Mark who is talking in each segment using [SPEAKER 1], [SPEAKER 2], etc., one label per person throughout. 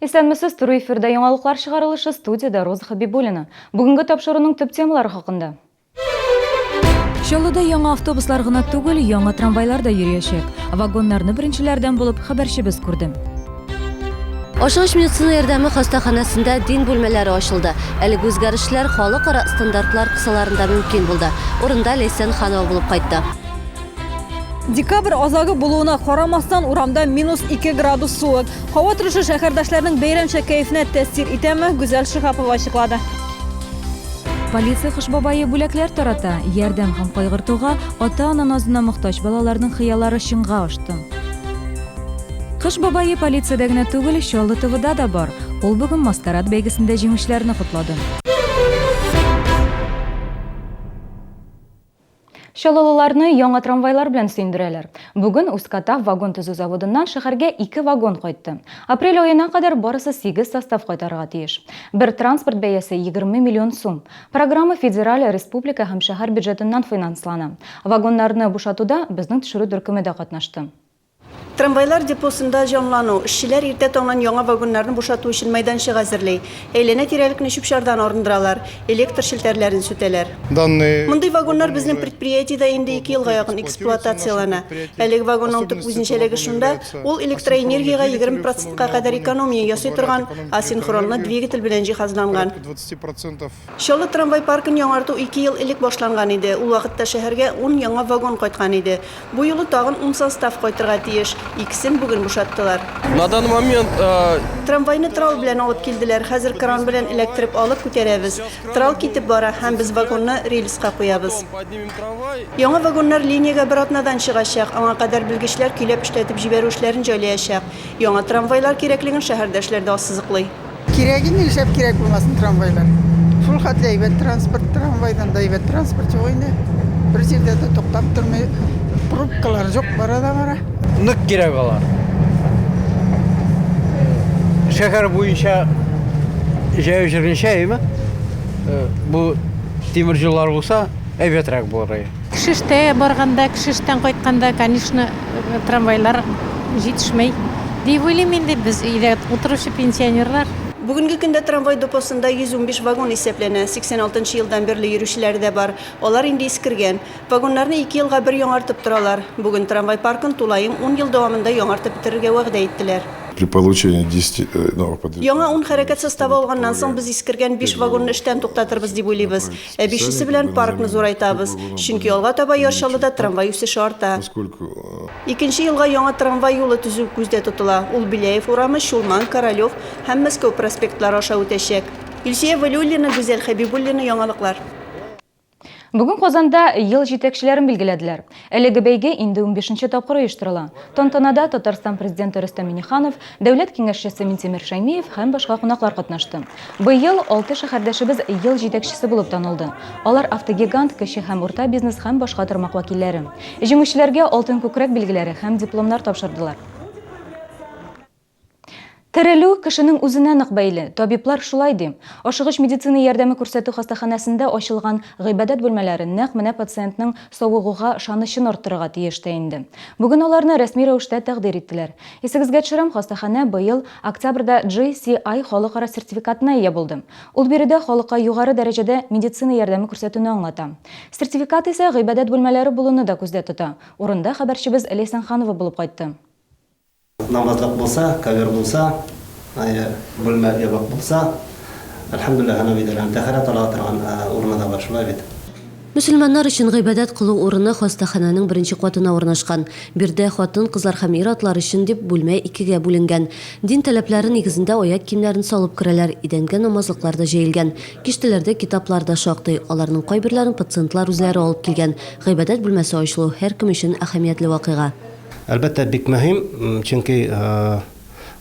[SPEAKER 1] Исәнмесез, туры эфирда яңалыклар чыгарылышы, студиядә Роза Хәбибуллина. Бүгенге тапшыруның төп темалары хакында. Чаллыда яңа автобуслар гына түгел, яңа трамвайлар да йөриячәк. Вагоннарны беренчеләрдән булып хәбәрчебез күрде.
[SPEAKER 2] Ашыгыч медицина ярдәме хастаханәсендә дин бүлмәләре ачылды. Әлеге үзгәрешләр халыкара стандартлар кысаларында мөмкин булды. Урында Ләйсән Ханова булып кайтты.
[SPEAKER 3] Декабрь азагы булуына карамастан, урамда минус 2 градус суык. Һава торышы шәһәрдәшләрнең бәйрәмчә кәефенә тәэсир итәме, Гүзәл Шиһапова ачыклады.
[SPEAKER 1] Полиция Кыш бабае бүләкләр тарата. Ярдәм һәм кайгыртуга, ата-ана назына мохтаҗ балаларның хыяллары чынга ашты. Кыш бабае полициядә генә түгел, Чаллы ТВда да бар. Ул бүген Маскарад бәйгесендә җиңүчеләрне котлады. Чаллылыларны яңа трамвайлар белән сөендерәләр. Бүген Усть-Катав вагон төзү заводыннан шәһәргә ике вагон кайтты. Апрель аена кадәр барысы сигез состав кайтарырга тиеш. Бер транспорт бәясе 20 миллион сум. Программа федераль, республика һәм шәһәр бюджетыннан финанслана. Вагоннарны бушатуда безнең төшерү төркеме дә катнашты.
[SPEAKER 3] Трамвайлар депосында җанлану. Эшчеләр иртә таңнан яңа вагоннарны бушату өчен мәйданчык әзерли. Әйләнә-тирәлекне чүп-чардан арындыралар, электр челтәрләрен сүтәләр. Мондый вагоннар безнең предприятиедә инде ике елга якын эксплуатацияләнә. Әлеге вагонның төп үзенчәлеге шунда, ул электроэнергиягә 20 процентка кадәр экономия ясый торган асинхронлы двигатель белән җиһазланган. Чаллы трамвай паркын яңарту ике ел элек башланган иде. Ул вакытта шәһәргә ун яңа вагон кайткан иде. Бу юлы тагын ун состав кайтырга тиеш, икесен бүген бушаттылар.
[SPEAKER 4] На данный момент.
[SPEAKER 3] Трамвайны трал белән алып килделәр, хәзер кран белән эләктереп алып күтәрәбез. Трал китеп бара һәм без вагонны рельска куябыз. Яңа вагоннар линиягә бер атнадан чыгачак, аңа кадәр белгечләр көйләп эшләтеп җибәрү эшләрен җайлаячак. Яңа трамвайлар кирәклеген шәһәрдәшләр дә ассызыклый.
[SPEAKER 5] Кирәк инде, нишләп кирәк булмасын трамвайлар. Шул хәтле әйбәт транспорт, трамвайдан да әйбәт транспорт юк инде. Бер җирдә дә туктап тормый, пробкалар юк, бара да бара.
[SPEAKER 6] Нык кирәк алар. Шәһәр буенча җәяү йөргәнчә, әйеме? Бу тимер юллар булса, әйбәтрәк булыр иде.
[SPEAKER 7] Кеше эштә барганда, кеше эштән кайтканда, конечно, трамвайлар җитешмәй дип уйлыйм инде, без өйдә утыручы пенсионерлар.
[SPEAKER 3] Бүгенге көндә трамвай депосында 115 вагон исәпләнә. 86 нчы елдан бирле йөрүчеләре дә бар. Алар инде искергән. Вагоннарны ике елга бер яңартып торалар. Бүген трамвай паркын тулаем ун ел дәвамында яңартып бетерергә вәгъдә иттеләр.
[SPEAKER 8] При получении десяти новых подвижных
[SPEAKER 3] Яңа ун хәрәкәт составы алганнан соң, без искергән биш вагонны эштән туктатырбыз дип уйлыйбыз. Ә бишесе белән паркны зурайтабыз. Чөнки алга таба Яр Чаллыда трамвай үсеше арта. Икенче елга яңа трамвай юлы төзү күздә тотыла. Ул Беляев урамы, Чулман, Королев һәм Мәскәү проспектлары аша үтәчәк. Илсөя Вәлиуллина, Гүзәл Хәбибуллина, Яңалыклар.
[SPEAKER 1] Бүген Казанда ел җитәкчеләрен билгеләделәр. Әлеге бәйге инде унбишенче тапкыр оештырыла. Тантанада Татарстан Президенты Рөстәм Миңнеханов, Дәүләт Киңәшчесе Минтимер Шәймиев һәм башка кунаклар катнашты. Быел алты шәһәрдәшебез ел җитәкчесе булып танылды. Алар автогигант, кече һәм урта бизнес һәм башка тармак вәкилләре. Җиңүчеләргә алтын күкрәк билгеләре һәм дипломнар тапшырдылар. Терелү кешенең үзенә нык бәйле, табиблар шулай ди. Ашыгыч медицина ярдәме күрсәтү хастаханәсендә ачылган гыйбадәт бүлмәләре нәкъ менә пациентның савыгуга ышанычын арттырырга тиеш тә инде. Бүген аларны рәсми рәвештә тәкъдир иттеләр. Исегезгә төшерәм, хастаханә быел октябрьдә JCI халыкара сертификатына ия булды. Ул биредә халыкка югары дәрәҗәдә медицина ярдәме күрсәтүне аңлата. Сертификат исә гыйбадәт бүлмәләре булуны да күздә тота. Урында хәбәрчебез Ләйсән Ханова булып кайтты.
[SPEAKER 9] Намазлык булса, ковер булса, әйе, бүлмә ябык булса, әлхәмдүлилләһ, ана бит әле тәһарәт ала торган урыны да бар, шулай бит.
[SPEAKER 2] Мөселманнар өчен гыйбадәт кылу урыны хастаханәнең беренче катына урнашкан. Биредә хатын-кызлар һәм ир-атлар өчен дип бүлмә икегә бүленгән. Дин таләпләре нигезендә аяк киемнәрен салып керәләр, идәнгә намазлыклар да җәелгән. Киштәләрдә китаплар да шактый, аларның кайберләрен пациентлар үзләре алып килгән. Гыйбадәт бүлмәсе ачылу һәркем өчен әһәмиятле вакыйга.
[SPEAKER 9] Әлбәттә, бик мөһим, чөнки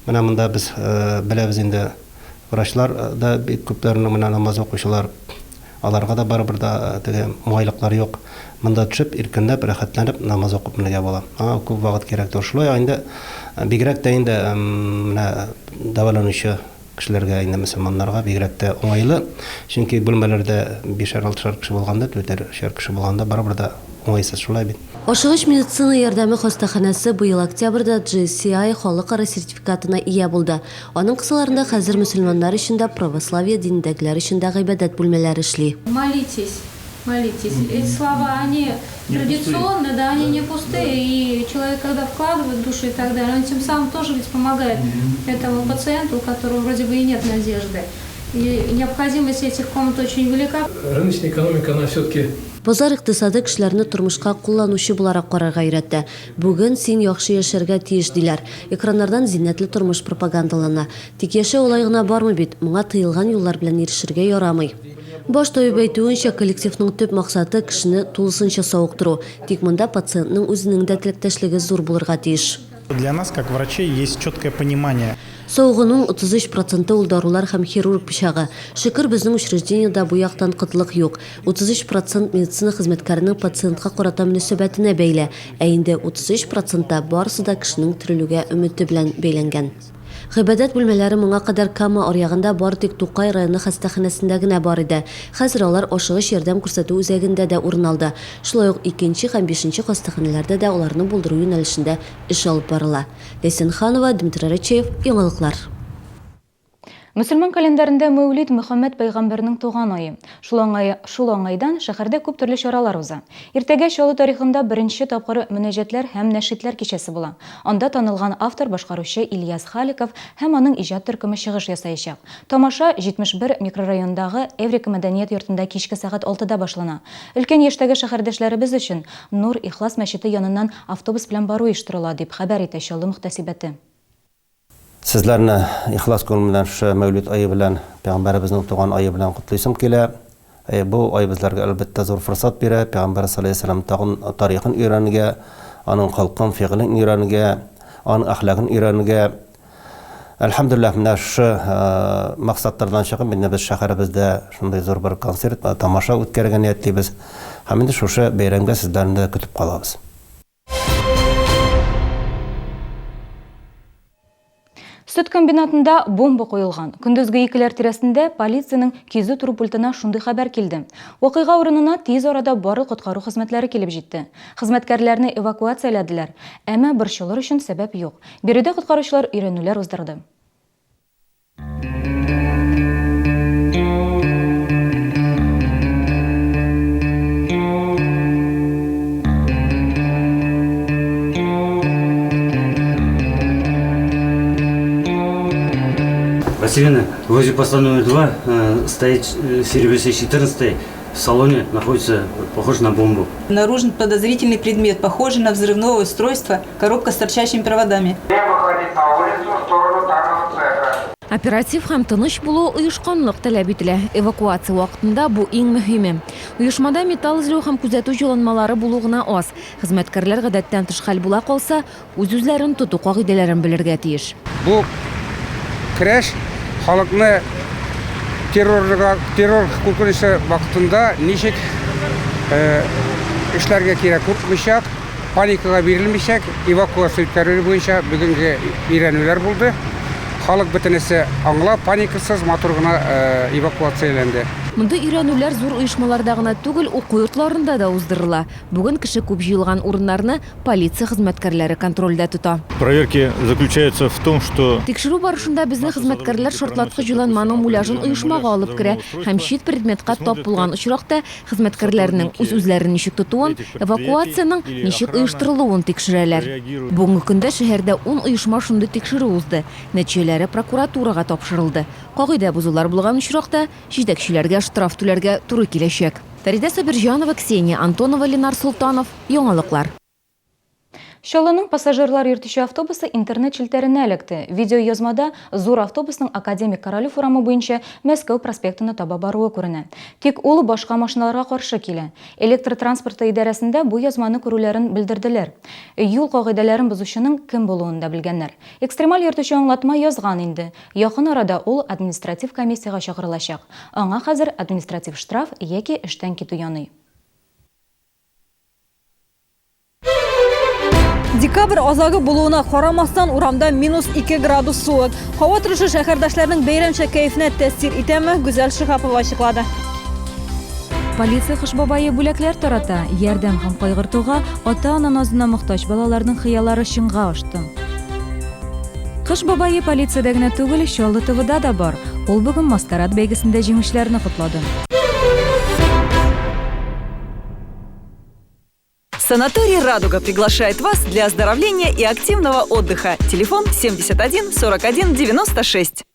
[SPEAKER 9] менә монда без беләбез инде, врачлар да бик күпләренең менә намаз укучылар, аларга да барыбер да теге уңайлыклар юк. Монда төшеп, иркенләп, рәхәтләнеп намаз укып менергә була. Аңа күп вакыт кирәк түгел. Шулай ук инде бигрәк тә инде менә дәваланучы кешеләргә, инде мөселманнарга бигрәк тә уңайлы. Чөнки бүлмәләрдә бишәр-алтышар кеше булганда, дүртәр-өчәр кеше булганда барыбер дә. уңайсыз, шулай бит.
[SPEAKER 2] Ашыгыч медицина ярдәме хастаханәсе быел октябрьдә JCI халыкара сертификатына ия булды. Аның кысаларында хәзер мөселманнар өчен дә, православие динендәгеләр өчен дә гыйбадәт бүлмәләре эшли.
[SPEAKER 4] Молитесь, молитесь. Эти слова, они традиционные, да, они не пустые. И человек, когда вкладывает душу и так далее, он тем самым тоже ведь помогает этому пациенту, у которого вроде бы и нет надежды. И необходимость этих комнат очень велика.
[SPEAKER 10] Рыночная экономика, она все-таки
[SPEAKER 2] Базар икътисады кешеләрне тормышка кулланучы буларак карарга өйрәтә. Бүген син яхшы яшәргә тиеш, диләр. Экраннардан зиннәтле тормыш пропагандалана. Тик яшәү алай гына бармый бит, моңа тыелган юллар белән ирешергә ярамый. Баш табиб әйтүенчә, коллективның төп максаты, кешене тулысынча савыктыру. Тик монда пациентның үзенең дә теләктәшлеге зур булырга тиеш.
[SPEAKER 11] Для нас, как врачей, есть четкое понимание.
[SPEAKER 2] Савыгуның 33 проценты ул дарулар һәм хирург пычагы. Шөкер, безнең учреждениедә бу яктан кытлык юк. 33 процент медицина хезмәткәренең пациентка карата мөнәсәбәтенә бәйле, ә инде 33 процентта барысы да кешенең терелүгә өмете белән бәйләнгән. Гыйбадәт бүлмәләре моңа кадәр Кама аръягында бары тик Тукай районы хастаханәсендә генә бар иде. Хәзер алар ашыгыч ярдәм күрсәтү үзәгендә дә урын алды. Шулай ук икенче һәм бишенче хастаханәләрдә дә аларны булдыру юнәлешендә эш алып барыла. Ләйсән Ханова, Дмитрий Рачеев, Яңалыклар.
[SPEAKER 1] Мөселман календарендә Мәүлид Мөхәммәд пәйгамбәрнең туган ае. Шул аңай, шул аңайдан шәһәрдә күп төрле чаралар уза. Иртәгә Чаллы тарихында беренче тапкыр мөнәҗәтләр һәм нәшидләр кичәсе була. Анда танылган автор-башкаручы Ильяс Халиков һәм аның иҗат төркеме чыгыш ясаячак. Тамаша 71 микрорайондагы Эврика мәдәният йортында кичке сәгать алтыда башлана. Өлкән яшьтәге шәһәрдәшләребез өчен Нур Ихлас мәчете яныннан автобус белән бару оештырыла, дип хәбәр итә Чаллы мөхтәсибәте.
[SPEAKER 9] Сезләрне ихлас күңел белән шушы Мәүлид ае белән, Пәйгамбәребезнең туган ае белән котлыйсым килә. Бу ай безләргә, әлбәттә, зур форсат бирә, Пәйгамбәр салләһу галәйһи вә сәлләм тагын тарихын өйрәнергә, аның холкын, фигылен өйрәнергә, аның әхлагын өйрәнергә. Әлхәмдүлилләһ, менә шушы максатлардан чыгып, инде без шәһәребездә шундый зур бер концерт, тамаша үткәрергә ниятлибез. Һәм инде шушы бәйрәмгә сезләрне дә көтеп калабыз.
[SPEAKER 1] Сөт комбинатында бомба куелган. Көндезге икеләр тирәсендә полициянең кизү тору пультына шундый хәбәр килде. Вакыйга урынына тиз арада барлык коткару хезмәтләре килеп җитте. Хезмәткәрләрне эвакуацияләделәр. Әмма борчылыр өчен сәбәп юк. Биредә коткаручылар өйрәнүләр уздырды.
[SPEAKER 12] Василина, возле поста номер 2 э, стоит э, серебристый 14 в салоне находится, похож на бомбу.
[SPEAKER 13] Обнаружен подозрительный предмет, похожий на взрывное устройство, коробка с торчащими проводами.
[SPEAKER 14] Выходить на улицу в сторону тарного цеха.
[SPEAKER 15] Оператив һәм тыныч булу оешканлык таләп ителә. Эвакуация вакытында бу иң мөһиме. Оешмада металл эзләү һәм күзәтү җайланмалары булу гына аз. Хезмәткәрләр гадәттән тыш хәл була калса, үз-үзләрен тоту кагыйдәләрен белергә тиеш.
[SPEAKER 14] Бу көрәш халыкны террорга, террор куркынычы вакытында ничек эшләргә кирәк, куркмыйча, паникага бирелмичә эвакуация үткәрү буенча бүгенге өйрәнүләр булды. Халык бөтенесе аңлап, паникасыз матур гына эвакуацияләнде.
[SPEAKER 15] Мондый өйрәнүләр зур оешмаларда гына түгел, уку йортларында да уздырыла. Бүген кеше күп җыелган урыннарны полиция хезмәткәрләре контрольдә тота.
[SPEAKER 16] Проверки заключаются в том, что
[SPEAKER 15] Тикшерү барышында безнең хезмәткәрләр шартлаткыч җайланманың муляжын оешмага алып керә һәм чит предметка тап булган очракта Хезмәткәрләрнең үз-үзләрен ничек тотуын, эвакуациянең ничек оештырылуын тикшерәләр. Бүгенге көндә шәһәрдә ун оешма шундый тикшерү узды. Нәтиҗәләре прокуратурага тапшырылды. Кагыйдә бозулар булган очракта, җитәкчеләргә штраф түләргә туры киләчәк. Фәридә Сабирҗанова, Ксения Антонова, Ленар Солтанов, Яңалыклар.
[SPEAKER 1] Чаллының пассажирлар йөртүче автобусы интернет челтәренә эләкте. Видеоязмада зур автобусның Академик Королев урамы буенча Мәскәү проспектына таба баруы күренә. Тик ул башка машиналарга каршы килә. Электр транспорты идарәсендә бу язманы күрүләрен белдерделәр. Юл кагыйдәләрен бозучының кем булуын да белгәннәр. Экстремаль йөртүче аңлатма язган инде. Якын арада ул административ комиссиягә чакырылачак. Аңа хәзер административ штраф яки эштән китү яный.
[SPEAKER 17] Декабрь азагы булуына карамастан, урамда минус 2 градус суык. Һава торышы шәһәрдәшләрнең бәйрәмчә кәефенә тәэсир итәме, Гүзәл Шиһапова ачыклады.
[SPEAKER 1] Полиция Кыш бабае бүләкләр тарата. Ярдәм һәм кайгыртуга, ата-ана назына мохтаҗ балаларның хыяллары чынга ашты. Кыш бабае полициядә генә түгел, Чаллы ТВда да бар. Ул бүген Маскарад бәйгесендә җиңүчеләрне котлады.
[SPEAKER 18] Санаторий «Радуга» приглашает вас для оздоровления и активного отдыха. Телефон 71 41 96.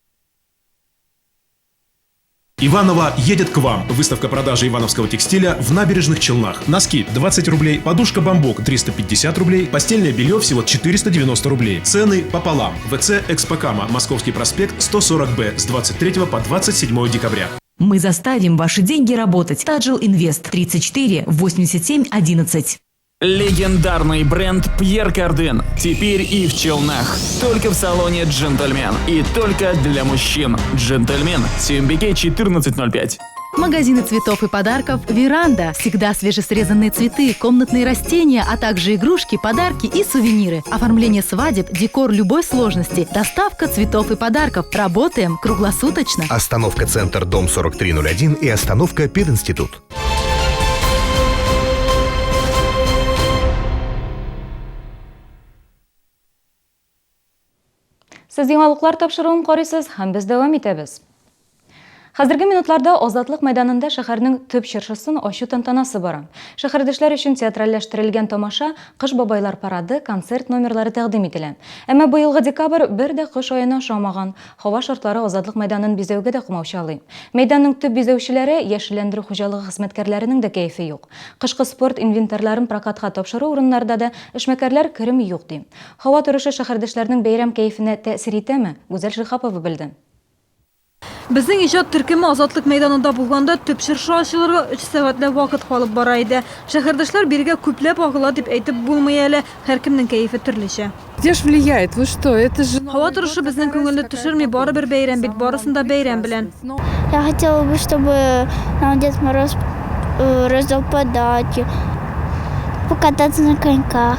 [SPEAKER 19] Иванова едет к вам. Выставка продажи ивановского текстиля в набережных Челнах. Носки 20 рублей, подушка бамбук 350 рублей, постельное белье всего 490 рублей. Цены пополам. ВЦ Экспокама, Московский проспект 140Б с 23 по 27 декабря.
[SPEAKER 20] Мы заставим ваши деньги работать. Таджил Инвест 34 87 11.
[SPEAKER 21] Легендарный бренд Пьер Карден теперь и в Челнах. Только в салоне «Джентльмен». И только для мужчин. «Джентльмен». Сюмбике 14.05.
[SPEAKER 22] Магазины цветов и подарков «Веранда». Всегда свежесрезанные цветы, комнатные растения, а также игрушки, подарки и сувениры. Оформление свадеб, декор любой сложности, доставка цветов и подарков. Работаем круглосуточно.
[SPEAKER 23] Остановка «Центр», дом 4301 и остановка «Пединститут».
[SPEAKER 1] Сез яңалыклар тапшыруын карыйсыз һәм без дәвам итәбез. Хәзерге минутларда Азатлык мәйданында шәһәрнең төп чыршысын ачу тантанасы бара. Шәһәрдәшләр өчен театральләштерелгән тамаша, Кыш бабайлар парады, концерт номерлары тәкъдим ителә. Әмма быелгы декабрь бер дә кыш аена ошамаган. Һава шартлары Азатлык мәйданын бизәүгә дә комаучалый. Мәйданның төп бизәүчеләре, яшелләндерү хуҗалыгы хезмәткәрләренең дә кәефе юк. Кышкы спорт инвентарьларын прокатка тапшыру урыннарда да эшмәкәрләр керем юк ди. Һава торышы шәһәрдәшләрнең бәйрәм кәефенә тәэсир итәме? Гүзәл Шиһапова белде.
[SPEAKER 17] Безнең иҗат төркеме Азатлык мәйданында булганда төп чыршы ачылырга өч сәгатьләп вакыт калып бара иде. Шәһәрдәшләр бирегә күпләп агыла дип әйтеп булмый әле, һәркемнең кәефе төрлечә.
[SPEAKER 5] Где ж влияет? Вы что, это же...
[SPEAKER 17] Һава торышы безнең күңелне төшерми, барыбер бәйрәм бит, барысын да бәйрәм белән.
[SPEAKER 24] Я хотела бы, чтобы нам Дед Мороз э, раздал подарки, покататься на коньках.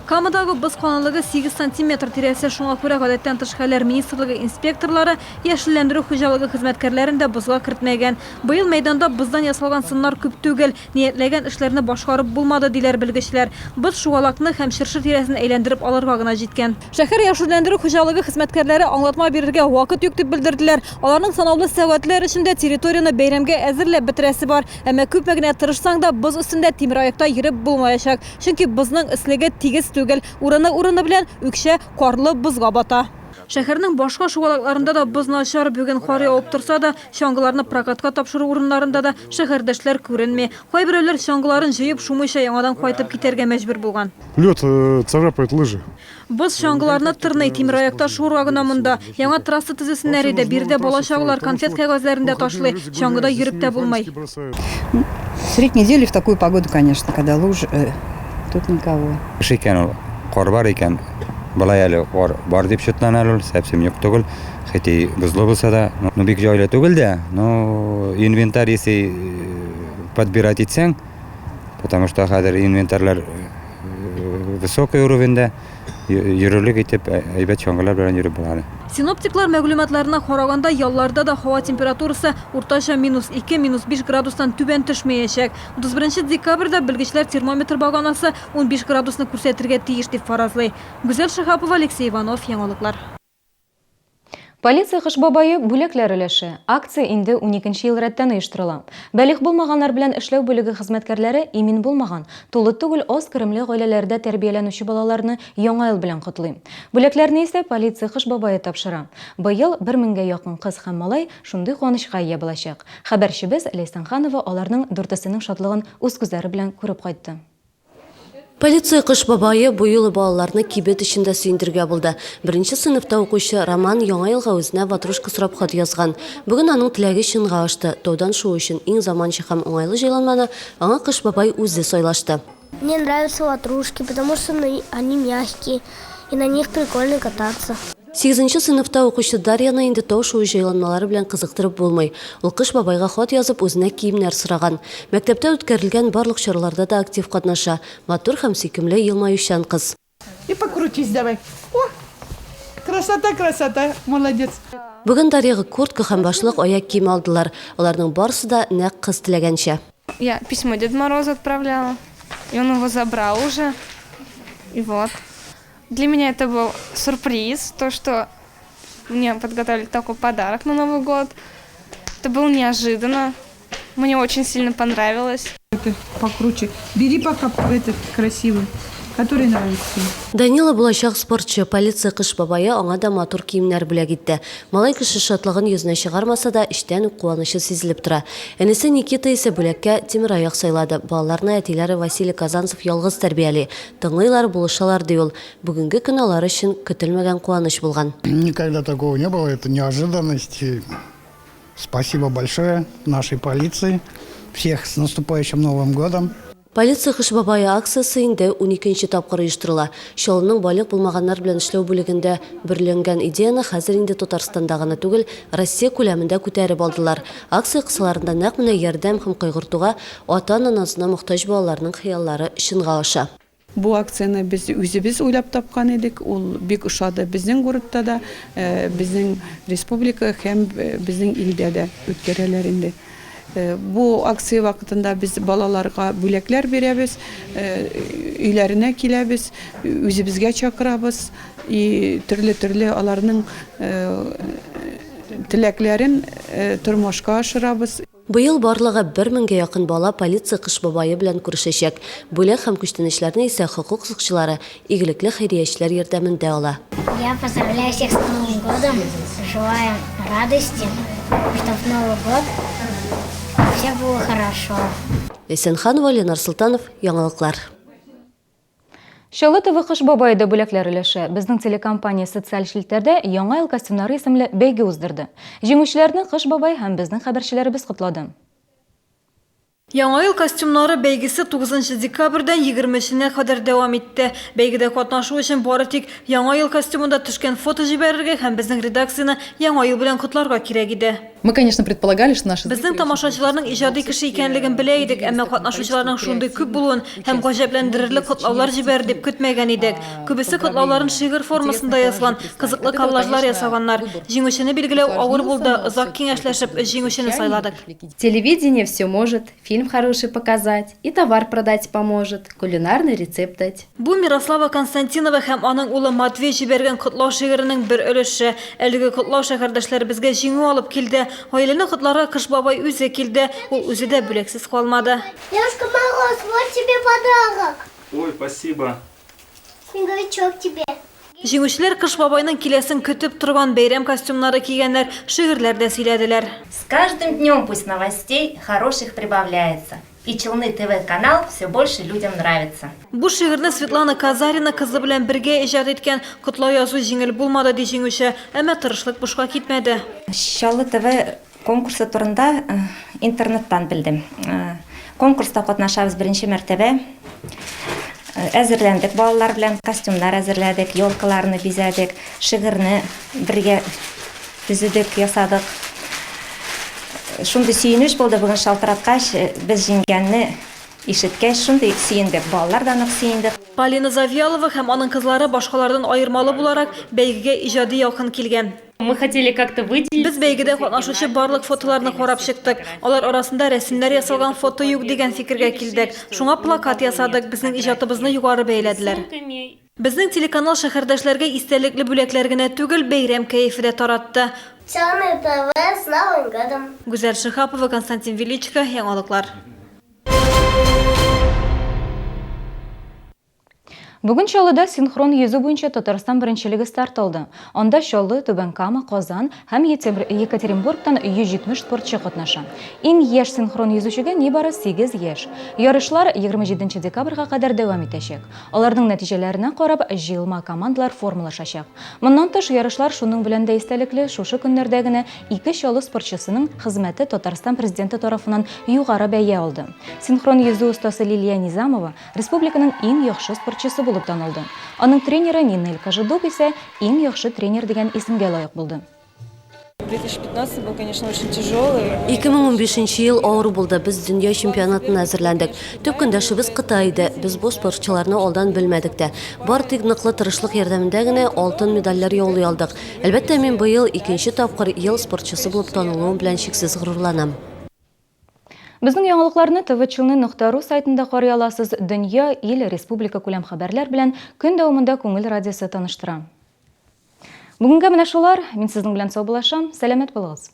[SPEAKER 17] Камадагы боз калынлыгы 8 сантиметр тирәсе, шуңа күрә гадәттән тыш хәлләр министрлыгы инспекторлары яшелләндерү хуҗалыгы хезмәткәрләрен дә бозга кертмәгән. Быел мәйданда боздан ясалган сыннар күп түгел, ниятләгән эшләрне башкарып булмады, диләр белгечләр. Боз шугалакны һәм чыршы тирәсен әйләндереп алырга гына җиткән. Шәһәр яшелләндерү хуҗалыгы хезмәткәрләре аңлатма бирергә вакыт юк дип белдерделәр. Аларның санаулы сәгатьләр эчендә территорияне бәйрәмгә әзерләп бетерәсе бар. Әмма күпме генә тырышсаң да, боз өстендә тимераякта йөреп булмаячак. Чөнки бозның өслеге тигез түгел, урыны-урыны белән үкчә карлы бозга бата. Шәһәрнең башка шугалакларында да боз начар. Бүген кар явып торса да, чаңгыларны прокатка тапшыру урыннарында да шәһәрдәшләр күренми. Кайберәүләр чаңгыларын җыеп, шумыйча яңадан кайтып китәргә мәҗбүр булган.
[SPEAKER 8] Лед э, царапает лыжи.
[SPEAKER 17] Боз чаңгыларны тырный, тимераякта шуырга гына монда. Яңа трасса төзесеннәр иде, биредә бала-чагалар конфет кәгазьләрен дә ташлый, чаңгыда йөреп тә булмый.
[SPEAKER 25] Средь недели в такую погоду, конечно, когда луж, э, тут никого.
[SPEAKER 14] Кыш икән ул, кар бар икән, болай әле кар бар дип шөтләнә әле ул, совсем юк түгел. Хоть и бозлы булса да, ну бик җайлы түгел дә, но инвентарь если э, подбирать итсәң, потому что хәзер инвентарьлар э, высокий уровеньдә, йөрерлек итеп әйбәт чаңгылар белән йөреп була әле.
[SPEAKER 17] Синоптиклар мәгълүматларына караганда, ялларда да һава температурасы уртача минус 2, минус 5 градустан түбән төшмәячәк. 31 декабрьдә белгечләр термометр баганасы 15 градусны күрсәтергә тиеш дип фаразлый. Гүзәл Шиһапова, Алексей Иванов, Яңалыклар.
[SPEAKER 1] Полиция Кыш бабае бүләкләр өләше. Акция инде уникенче ел рәттән оештырыла. Балигъ булмаганнар белән эшләү бүлеге хезмәткәрләре имин булмаган, тулы түгел аз керемле гаиләләрдә тәрбияләнүче балаларны Яңа ел белән котлый. Бүләкләрне исә полиция Кыш бабае тапшыра. Быел бер меңгә якын кыз һәм малай шундый куанычка ия булачак. Хәбәрчебез Ләйсән Ханова аларның дүртесенең шатлыгын үз күзләре белән күреп кайтты.
[SPEAKER 2] Полиция Кыш бабае бу юлы балаларны кибет эчендә сөендерергә булды. Беренче сыйныфта укучы Роман Яңа елга үзенә ватрушка сорап хат язган. Бүген аның теләге чынга ашты. Таудан шуу өчен иң заманча һәм уңайлы җайланманы аңа Кыш бабай үзе сайлашты.
[SPEAKER 24] Мне нравятся ватрушки, потому что они мягкие и на них прикольно кататься.
[SPEAKER 2] Сигезенче сыйныфта укучы Дарьяны инде тау шуу җайланмалары белән кызыктырып булмый. Ул Кыш бабайга хат язып, үзенә киемнәр сораган. Мәктәптә үткәрелгән барлык чараларда да актив катнаша. Матур һәм сөйкемле елмаючан кыз.
[SPEAKER 5] И покрутись давай. О! Красота, красота! Молодец!
[SPEAKER 2] Бүген Дарьяга куртка һәм башлык, аяк киеме алдылар. Аларның барысы да нәкъ кыз теләгәнчә.
[SPEAKER 3] Я письмо Деду Морозу отправляла, и он его забрал уже. И вот. Для меня это был сюрприз, то, что мне подготовили такой подарок на Новый год. Это было неожиданно. Мне очень сильно понравилось.
[SPEAKER 4] Это покруче. Бери пока этот красивый, который нравится.
[SPEAKER 2] Данила булачак спортчы, полиция Кыш бабае аңа да матур киемнәр бүләк итте. Малай кеше шатлыгын йөзенә чыгармаса да, эчтән үк куанычы сизелеп тора. Энесе Никита исә бүләккә тимераяк сайлады. Балаларны әтиләре Василий Казанцев ялгыз тәрбияли. Тыңлыйлар, булышалар, ди ул. Бүгенге көн алар өчен көтелмәгән куаныч булган.
[SPEAKER 6] Никогда такого не было, это неожиданность. И спасибо большое нашей полиции. Всех с наступающим Новым годом.
[SPEAKER 2] Полиция Кыш бабае акциясе инде уникенче тапкыр оештырыла. Чаллының балигъ булмаганнар белән эшләү бүлегендә бөреләнгән идеяне хәзер инде Татарстанда гына түгел, Россия күләмендә күтәреп алдылар. Акция кысаларында нәкъ менә ярдәм һәм кайгыртуга, ата-ана назына мохтаҗ балаларның хыяллары чынга аша.
[SPEAKER 4] Бу акцияне без үзебез уйлап тапкан идек, ул бик ошады безнең городта да, безнең республика һәм безнең илдә дә үткәрәләр инде. Бу акция вакытында без балаларга бүләкләр бирәбез, өйләренә киләбез, үзебезгә чакырабыз и төрле-төрле аларның теләкләрен тормышка ашырабыз.
[SPEAKER 2] Быел барлыгы бер меңгә якын бала полиция Кыш бабае белән күрешәчәк. Бүләк һәм күчтәнәчләрне исә хокук сакчылары, игелекле хәйриячеләр ярдәмендә ала.
[SPEAKER 7] Я поздравляю всех с Новым годом, желаю радости, чтоб в Новый год у всех было хорошо.
[SPEAKER 2] Ләйсән Ханова, Ленар Солтанов, Яңалыклар.
[SPEAKER 1] Чаллы ТВ Кыш бабае да бүләкләр өләшә. Безнең телекомпания социаль челтәрдә Яңа ел костюмнары исемле бәйге уздырды. Җиңүчеләрне Кыш бабай һәм безнең хәбәрчеләребез котлады.
[SPEAKER 17] Яңа ел костюмнары бәйгесе 9 декабрьдән 20 нә кадәр дәвам итте. Бәйгедә катнашу өчен бары тик Яңа ел костюмында төшкән фото җибәрергә һәм безнең редакцияне Яңа ел белән котларга кирәк иде.
[SPEAKER 10] Мы, конечно, предполагали, что наши
[SPEAKER 17] Безнең тамашачыларның иҗади кеше икәнлеген белә идек, әмма катнашучыларның шундый күп булуын һәм гаҗәпләндерерлек котлаулар җибәрер дип көтмәгән идек. Күбесе котлауларын шигырь формасында язган, кызыклы коллажлар ясаганнар. Җиңүчене билгеләү авыр булды, озак киңәшләшеп, өч җиңүчене сайладык.
[SPEAKER 26] Телевидение все может, фильм хороший показать, и товар продать поможет, кулинарный рецепт дать.
[SPEAKER 17] Бу Мирослава Константинова һәм аның улы Матвей җибәргән котлау шигыренең бер өлеше. Әлеге котлау шәһәрдәшләребезгә җиңү алып килде. Гаиләне котларга Кыш бабай үзе килде. Ул үзе дә бүләксез калмады.
[SPEAKER 7] Дедушка Мороз, вот тебе подарок.
[SPEAKER 27] Ой, спасибо.
[SPEAKER 7] Снеговичок тебе.
[SPEAKER 17] Җиңүчеләр Кыш бабайның киләсен көтеп торган бәйрәм костюмнары кигәннәр, шигырьләр дә сөйләделәр.
[SPEAKER 28] С каждым днем пусть новостей хороших прибавляется. И Челны ТВ канал все больше людям нравится.
[SPEAKER 17] Бу шигырьне Светлана Казарина кызы белән бергә иҗат иткән. Котлау язу җиңел булмады, ди җиңүче. Әмма тырышлык бушка китмәде.
[SPEAKER 28] Чаллы ТВ конкурсы турында интернеттан белдем. Конкурста катнашабыз беренче мәртәбә. Әзерләндек балалар белән, костюмнар әзерләдек, елкаларны бизәдек, шигырьне бергә төзедек, ясадык. Шундый сөенеч булды бүген шалтыраткач, без җиңгәнне ишеткәч, шундый сөендек. Балалар да нык сөенде.
[SPEAKER 17] Полина Завьялова һәм аның кызлары башкалардан аермалы буларак, бәйгегә иҗади якын килгән.
[SPEAKER 29] Мы хотели как-то выделить.
[SPEAKER 17] Без бәйгедә катнашучы барлык фотоларны карап чыктык. Алар арасында рәсемнәр ясалган фото юк дигән фикергә килдек. Шуңа плакат ясадык, безнең иҗатыбызны югары бәяләделәр. Безнең телеканал шәһәрдәшләргә истәлекле бүләкләр генә түгел, бәйрәм кәефе дә таратты.
[SPEAKER 7] Челны ТВ с Новым годом!
[SPEAKER 17] Гүзәл Шиһапова, Константин Величко, Яңалыклар.
[SPEAKER 1] Бүген Чаллыда синхрон йөзү буенча Татарстан беренчелеге старт алды. Анда Чаллы, Түбән Кама, Казан һәм Екатеринбургтан 170 спортчы катнаша. Иң яшь синхрон йөзүчегә нибары 8 яшь. Ярышлар 27 декабрьгә кадәр дәвам итәчәк. Аларның нәтиҗәләренә карап, җыелма командалар формалашачак. Моннан тыш, ярышлар шуның белән дә истәлекле, шушы көннәрдә генә ике Чаллы спортчысының хезмәте Татарстан Президенты тарафыннан югары бәя алды. Синхрон йөзү остасы Лилия Низамова республиканың иң яхшы спортчысы булып танылды. Аның тренеры Нинель Кожедуб исә Иң яхшы тренер дигән исемгә лаек булды.
[SPEAKER 30] 2015 был, конечно, очень тяжелый.
[SPEAKER 2] 2015 нче ел авыр булды, без дөнья чемпионатына әзерләндек. Төп көндәшебез Кытай иде. Без бу спортчыларны алдан белмәдек тә. Бары тик ныклы тырышлык ярдәмендә генә алтын медальләр яулый алдык. Әлбәттә, мин быел икенче тапкыр Ел спортчысы булып танылуым белән чиксез горурланам.
[SPEAKER 1] Безнең яңалыкларны tvchilny.ru сайтында карый аласыз. Дөнья, ил, республика күләм хәбәрләр белән көн дәвамында Күңел радиосы таныштыра. Бүгенгә менә шулар. Мин сезнең белән саубуллашам. Сәламәт булыгыз!